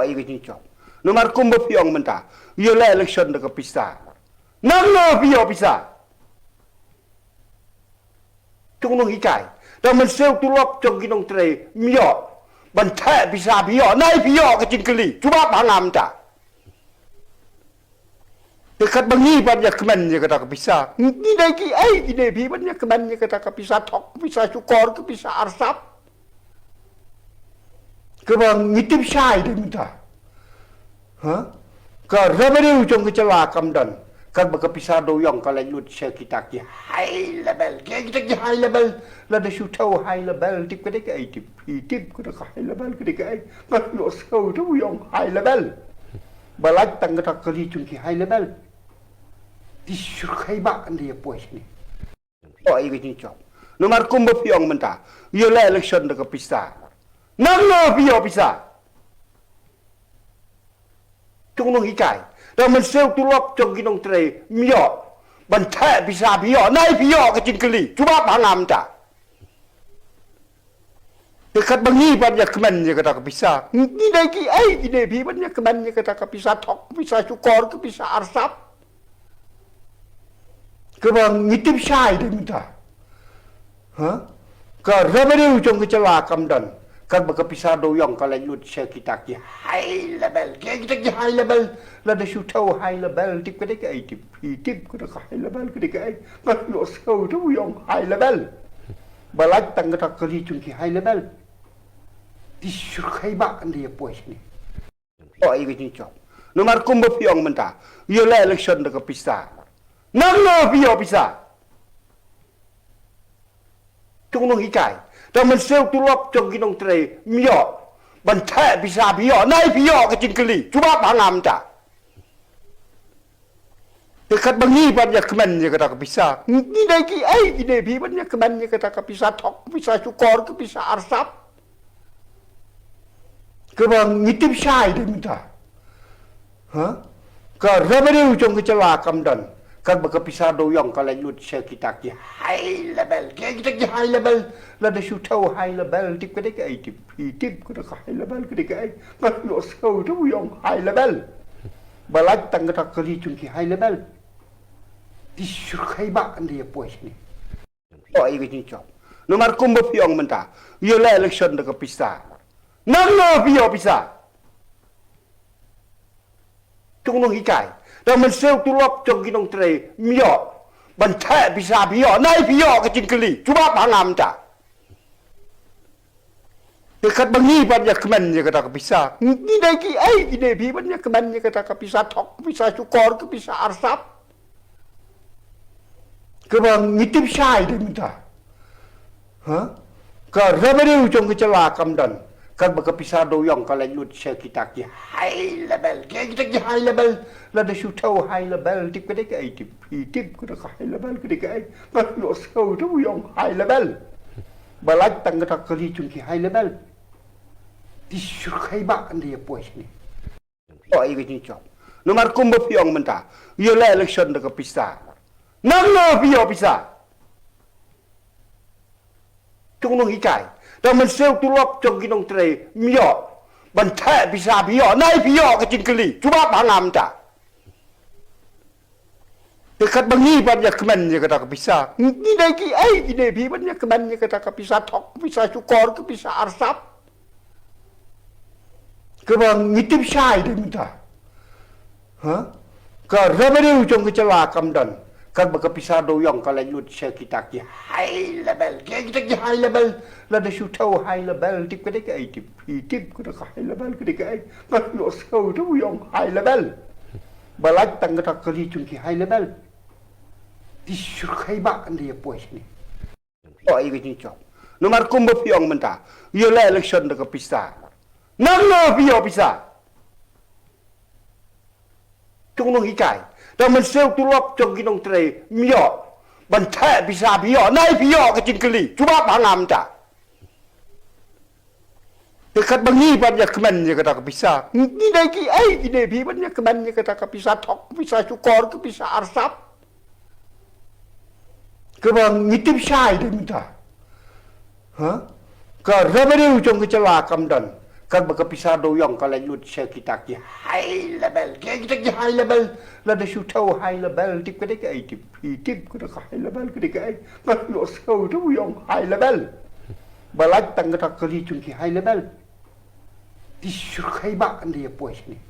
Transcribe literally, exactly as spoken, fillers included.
Ïa ka jingjop. Namar kumba phi ong mynta, ïa la election da ka pisa. Nang lo phi ïoh pisa. Chung nong hikai. Da mynsiem tulop jong ki nongtrei, ym ïoh. Ban theh pisa phi ïoh, nai phi ïoh ka jingkylli. Jubab ha nga mynta. Te kat ba ngi ban ïa kmen ïa kata ka pisa. Ngi dei ki ei ki dei phi ban ïa kmen ïa kata ka pisa thok, ka pisa shukor, ka pisa arsap. Kaba ngi tip shai dei mynta. Ha? Ka revenue jong ka jylla kam don. Katba ka pisa dewïong ka leit lut sha kita ki high level. Ki kita ki high level. Lada shu thew high level. Tip ka dei ka ei tip. Phi tip ka dei ka high level ka dei ka ei. Nga shu ïohsngew dewïong high level. Ba lait tang kata ka kali jong ki high level. Phi shu khie ba ynda ïa poi shane. Ïa ka jingjop. Namar kumba phi ong mynta. Ïa la election da ka pisa. Nang lo phi ïoh pisa. Chung nong hikai. Da mynsiem tulop jong ki nongtrei, ym ïoh. Ban theh pisa phi ïoh, nai phi ïoh ka jingkylli. Jubab ha nga mynta. Te kat ba ngi ban ïa kmen ïa kata ka pisa. Ngi dei ki ei ki dei phi ban ïa kmen ïa kata ka pisa thok, ka pisa shukor, ka pisa arsap. Kaba ngi tip shai dei mynta. Ha? Ka revenue jong ka jylla kam don. Katba ka pisa dewïong ka leit lut sha kita ki high level. Ki kita ki high level. Lada shu thew high level. Tip ka dei ka ei tip. Phi tip ka dei ka high level ka dei ka ei. Nga shu ïohsngew dewïong high level. Ba lait tang kata ka kali jong ki high level. Phi shu khie ba ynda ïa poi shane. Ïa ka jingjop. Namar kumba phi ong mynta. Ïa la election da ka pisa. Nang lo phi ïoh pisa. Chung nong hikai. Da mynsiem tulop jong ki nongtrei, ym ïoh. Ban theh pisa phi ïoh, nai phi ïoh ka jingkylli. Jubab ha nga mynta. Te kat ba ngi ban ïa kmen ïa kata ka pisa. Ngi dei ki ei ki dei phi ban ïa kmen ïa kata ka pisa thok, ka pisa shukor, ka pisa arsap. Kaba ngi tip shai dei mynta. Ha? Ka revenue jong ka jylla kam don. Katba ka pisa dewïong ka leit lut sha kita ki high level. Ki kita ki high level. Lada shu thew high level. Tip ka dei ka ei tip. Phi tip ka dei ka high level ka dei ka ei. Nga shu ïohsngew dewïong high level. Ba lait tang kata ka kali jong ki high level. Phi shu khie ba ynda ïa poi shane. Ïa ka jingjop. Namar kumba phi ong mynta. Ïa la election da ka pisa. Nang lo phi ïoh pisa. Chung nong hikai. Da mynsiem tulop jong ki nongtrei, ym ïoh. Ban theh pisa phi ïoh, nai phi ïoh ka jingkylli. Jubab ha nga mynta. Te kat ba ngi ban ïa kmen ïa kata ka pisa. Ngi dei ki ei ki dei phi ban ïa kmen ïa kata ka pisa thok, ka pisa shukor, ka pisa arsap. Kaba ngi tip shai dei mynta. Ha? Ka revenue jong ka jylla kam don. Katba ka pisa dewïong ka leit lut sha kita ki high level. Ki kita ki high level. Lada shu thew high level. Tip ka dei ka ei tip. Phi tip ka dei ka high level ka dei ka ei. Nga shu ïohsngew dewïong high level. Ba lait tang kata ka kali jong ki high level. Phi shu khie ba ynda ïa poi shane. Ïa ka jingjop. Namar kumba phi ong mynta. Ïa la election da ka pisa. Nang lo phi ïoh pisa. Chung nong hikai. Da mynsiem tulop jong ki nongtrei, ym ïoh. Ban theh pisa phi ïoh, nai phi ïoh ka jingkylli. Jubab ha nga mynta. Te kat ba ngi ban ïa kmen ïa kata ka pisa. Ngi dei ki ei ki dei phi ban ïa kmen ïa kata ka pisa thok, ka pisa shukor, ka pisa arsap. Kaba ngi tip shai dei mynta. Ha? Ka revenue jong ka jylla kam don. Katba ka pisa dewïong ka leit lut sha kita ki high level. Ki kita ki high level. Lada shu thew high level. Tip ka dei ka ei tip. Phi tip ka dei ka high level ka dei ka ei. Nga shu ïohsngew dewïong high level. Ba lait tang kata ka kali jong ki high level. Phi shu khie ba ynda ïa poi shane. Ïa ka jingjop. Namar kumba phi ong mynta. Ïa la election da ka pisa. Nang lo phi ïoh pisa. Chung nong hikai. Da mynsiem tulop jong ki nongtrei, ym ïoh. Ban theh pisa phi ïoh, nai phi ïoh ka jingkylli. Jubab ha nga mynta. Te kat ba ngi ban ïa kmen ïa kata ka pisa. Ngi dei ki ei ki dei phi ban ïa kmen ïa kata ka pisa thok, ka pisa shukor, ka pisa arsap. Kaba ngi tip shai dei mynta. Ha? Ka revenue jong ka jylla kam don. Katba ka pisa dewïong ka leit lut sha kita ki high level. Ki, kita ki high level. Lada shu thaw high level, tip ka dei kaei, tip. Tip ka dei ka high level, ka dei kaei. Nga shu ïohsngew dewïong high level. Ba lait tang kata ka kali jong ki high level. Te shu khein ba ynda ïa poi shane.